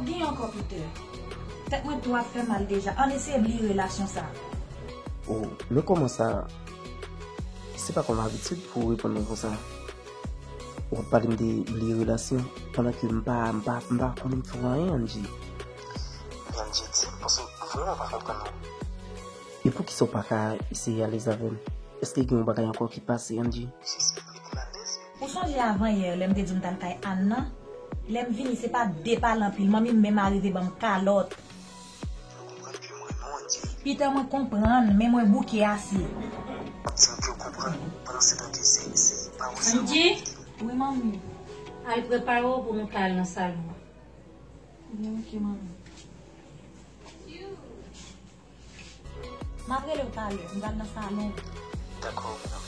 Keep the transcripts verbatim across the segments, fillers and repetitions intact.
Ki ankò, Peter? Tèt mwen tou ap fè mal deja. Ann eseye bliye relasyon sa. Oh, men kòman sa? Se pa kòm abitid pou w reponn mwen konsa. W ap pale m de bliye relasyon, pandan ke m pa, m pa, m pa konnen m fè w anyen, Angie. Angie, di, paske m vrèman pa konprann ou. E poukisa w pa ka eseye alèz avè m? Èske gen yon bagay ankò ki pase, Angie? Ou sonje avan yè, lè m te di w m t al kay Ann nan? Lè m vini, se pa de pale anpil, manmi m menm arive ban m kalòt. Peter, mwen konprann, men mwen bouke ase. Angie? Wi, manmi. Al prepare w pou nou ka al nan salon an. Byen, oke, manmi. M ap rele w talè, m pral nan salon. Dakò, madanm.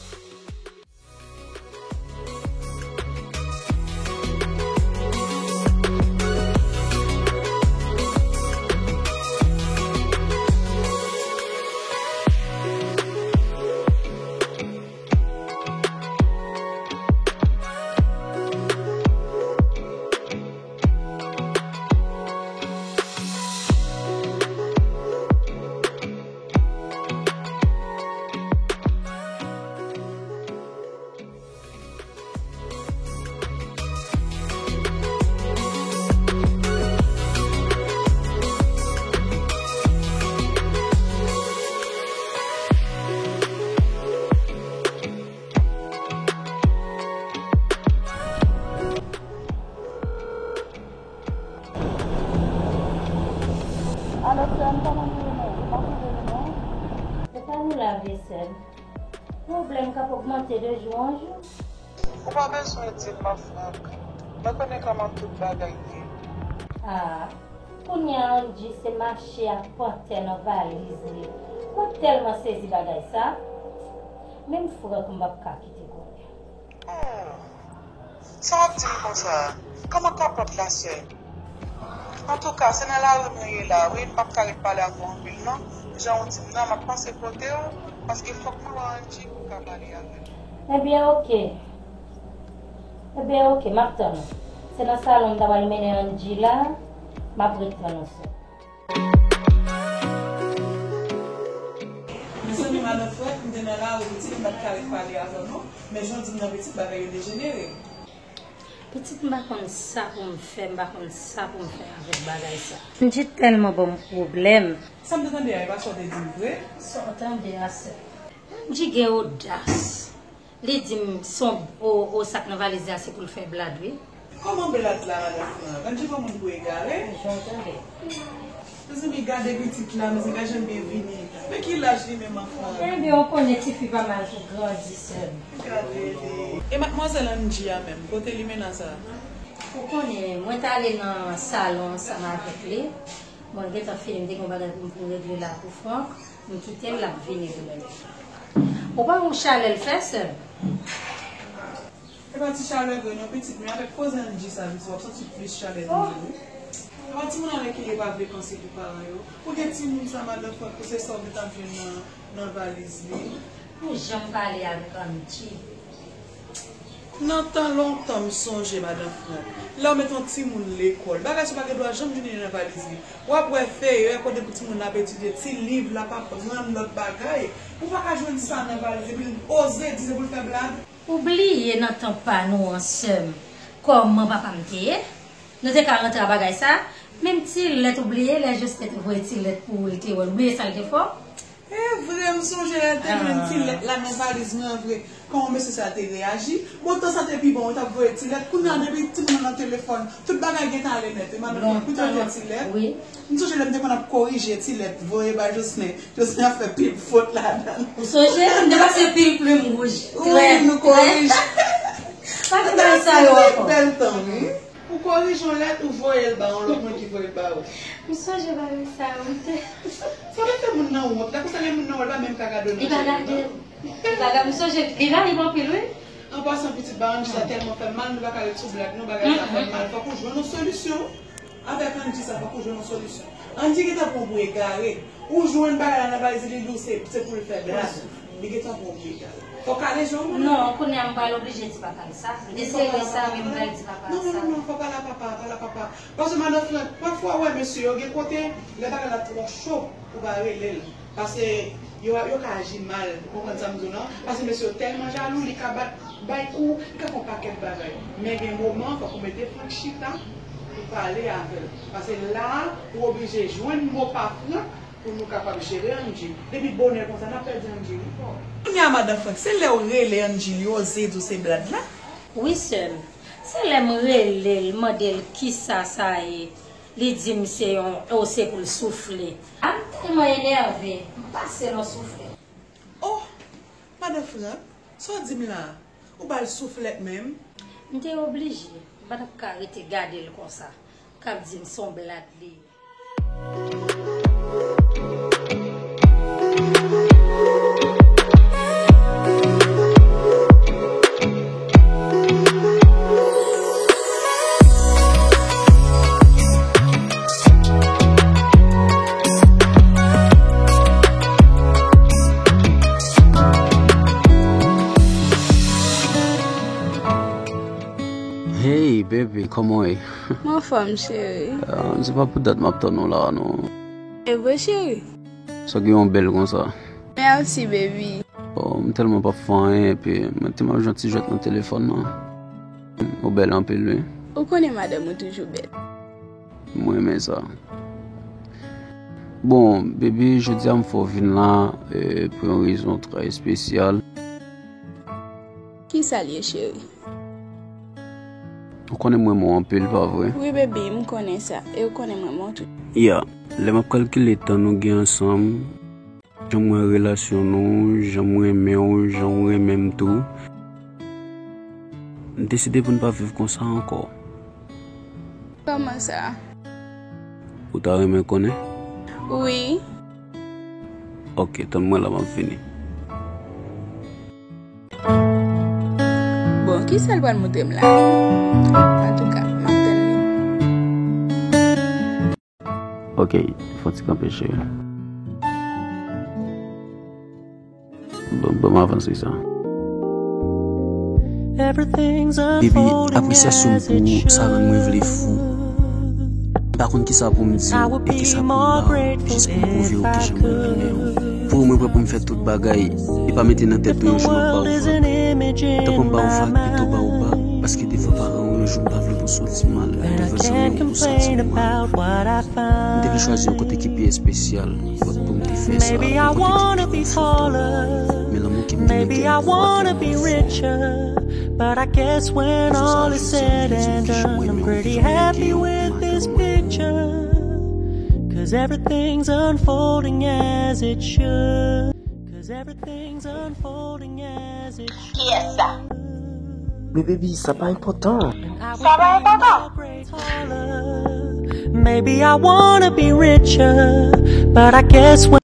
Alo, sè m, kòman nou ye menm? Ou pa twouve nou, non? Se pa nou la vye, sè m. Pwoblèm k ap ogmante de jou an jou. Ou pa bezwen di m, Manfrank. Mwen konnen kòman tout bagay ye. Ah, kounye a Angie se mache ak pantè nan valiz li. Mwen tèlman sezi bagay sa. Menm Frank m p ap ka kite konnen. Oh. Sa w ap di m konsa a? Kòman kapab la, sè? Antouka, se nan lari mwen ye la, wi, m p ap ka ret pale ak ou anpil, non. Jan w di m nan, m ap pase kote w, paske fòk mwen wè Angie pou m ka pale avè l. Ebyen, oke. Ebyen, oke, m ap tann ou. Se nan salon m ta pral mennen Angie la, m ap ret tann ou, sè. Mezanmi, madan Frank, m te nan lari, pitit, m pa t ka ret pale avè w, non. Men jan w di m nan, pitit, bagay yo dejenere. Pitit, m pa konn sa pou m fè, m pa konn sa pou m fè avèk bagay sa. Angie tèlman ban m pwoblèm. Sa m te tande a, e pa sa w te di m vre? Sa w tande a, sè. Angie gen odas. Li di m, se yon, o, o, sa k nan valiz la, se pou l fè blad, wi. Kòman blad la, madan Frank? Angie pran moun pou egare? Jan w tande. Mezanmi, gade pitit la, mezanmi, gade jan l byen vini. Men ki laj li menm, Manfrank? Ebyen, ou konnen tifi pa mal pou grandi, sè m. Gade li. E madmwazèl Angie a menm, kote li mennaj sa? Ou konnen, mwen t ale nan salon ansanm avèk li. Mwen gentan fini, m te gen yon bagay pou m, pou m regle la pou Frank. M kite l, l ap vini pou mwen. Ou pa wè yon chalè l fè, sè m? E pa ti chalè vre non, pitit, men avèk koze Angie sa, pitit, w ap santi plis chalè toujou, wi. Apa timoun avèk ki li pa vle panse pou paran yo? Ou gen timoun sa, madan Frank, pou se sa w gentan ap jwenn nan, nan valiz li? Ou janm pale avèk Angie? Nan tan lontan, m sonje, madan Frank, lè w met yon timoun lekòl, bagay sa w pa gen dwa janm jwenn li nan valiz li. W ap wè feyè kote pou timoun nan ap etidye, ti liv l ap aprann, lòt bagay. Ou pa ka jwenn sa nan valiz, epi l oze di se pou l fè blad. Ou bliye nan tan pa nou an, sè m, kòman papa m te ye? Nou te ka rantre a bagay sa, menm ti lèt ou bliye, lè Josué te voye ti lèt pou ou, l te wè l, ou bliye sa l te fè w? E vre, m sonje lè l te jwenn ti lèt la nan valiz mwen an vre. Kòman mesye sa te reyaji? Bon, tan sa te pi bon, ou t ap voye ti lèt. Kounye a, depi timoun nan nan telefòn, tout bagay gentan ale nèt. E madan Frank, pou tande ti lèt. M sonje lè m te konn ap korije ti lèt, voye bay Josué. Josué ap fè pil fot ladan l. Ou sonje? M te pase pil plim wouj. Wi, nou korije. Pa gen bagay sa yo ankò. Bèl tan, wi. Ou korije yon lèt, ou voye l ba yon lòt moun ki voye l ba ou. M sonje bagay sa yo, m te. Sa pa fè moun nan wont. Lè konsa, lè moun nan wè l, pa menm ka gade w nan je l, non. Li pa gade m. Li pa gade m. M sonje, li rayim anpil, wi. An pasan, pitit, ba Angie sa tèlman fè m mal, nou pa ka ret sou blag, non, bagay sa fè m mal. Fòk ou jwenn yon solisyon. Avèk Angie sa, fòk ou jwenn yon solisyon. Angie gentan pran w pou egare. Ou jwenn bagay la nan valiz li, li di w se, se pou l fè blad. Li gentan pran w pou egare. Ou kale je w, madanm? Non, kounye a m pral oblije di papa l sa. M te sere sa, men m pral di papa l sa. Non, non, non, non, pa pale a papa, pa pale a papa. Paske madan Frank, pafwa, w wè mesye yo, gen kote, lè bagay la twò cho, ou pa rele l. Paske yo, yo ka aji mal, ou konprann sa m di w lan? Paske mesye yo tèlman jalou, li ka bat, bay kou, li ka fè yon pakèt bagay. Men gen moman, fòk ou mete Frank chita, pou pale avè l. Paske la, ou oblije jwenn mo pa Frank, pou nou kapab jere Angie. Depi bonè konsa, n ap pèdi Angie, wi, bò. Kounye a, madan Frank, se lè w rele Angie, li oze di w se blad la? Wi, sè m. Se lè m rele l, mande l kisa sa ye, li di m se yon, o, se pou l soufle. A, m tèlman enève, m pase l yon souflèt. Oh, madan Frank, sa w di m la? Ou ba l souflèt menm? M te oblije, m pa t ap ka rete gade l konsa, k ap di m se yon blad li ye. Hey baby, kòman w ye? M anfòm, cheri. Ah, se pa pou dat m ap tann ou la, non. E vre, cheri? Sa gen yon bèl konsa. Mèsi, baby. Oh, m tèlman p ap fè anyen, epi mwen te m ap jwenn ti jwèt nan telefòn nan. Ou bèl anpil, wi. Ou konnen madanm ou toujou bèl. Mwen renmen sa. Bon, baby, jodi a m fè w vin la, eh, pou yon rezon trè espesyal. Kisa l ye, cheri? Ou konnen m renmen w anpil, pa vre? Wi, baby, m konnen sa. E ou konnen m renmen w tou. Ya, lè m ap kalkile tan nou gen ansanm, jan m wè relasyon nou, jan m renmen w, jan w renmen m tou, m deside pou n pa viv konsa ankò. Kòman sa? Ou ta renmen konnen? Wi. Ok, tann mwen la, m ap vini. Bon, kisa l pral montre m la? Antouka, m ap tann li. Ok, fò ti kanpe, cheri. Bon, bon, m avanse sa. Baby, apresyasyon m pou ou, sa rann mwen vle fou. M pa konn kisa pou m di w e kisa pou m ba w, jis pou m pwouve w kijan mwen renmen w. Pou ou, mwen prè pou m fè tout bagay, e pa mete nan tèt ou yon jou m ap ba w vag. Tankou m ba w vag, pito ba w bak, paske devan paran w, yon jou m pa vle pou w soti mal, devan zanmi w pou w santi w mal. M te vle chwazi yon kote ki pi espesyal, kot pou m te fè sa, yon kote ki pi konfòtab. Men lanmou ke m te mete pou ou twò fò. But I guess when all is said and done, I'm pretty happy with this picture. Cause everything's unfolding as it should. Cause everything's unfolding as it should. Kiyès sa? Men baby, sa pa enpòtan. Sa pa enpòtan. Maybe I wanna be richer, but I guess when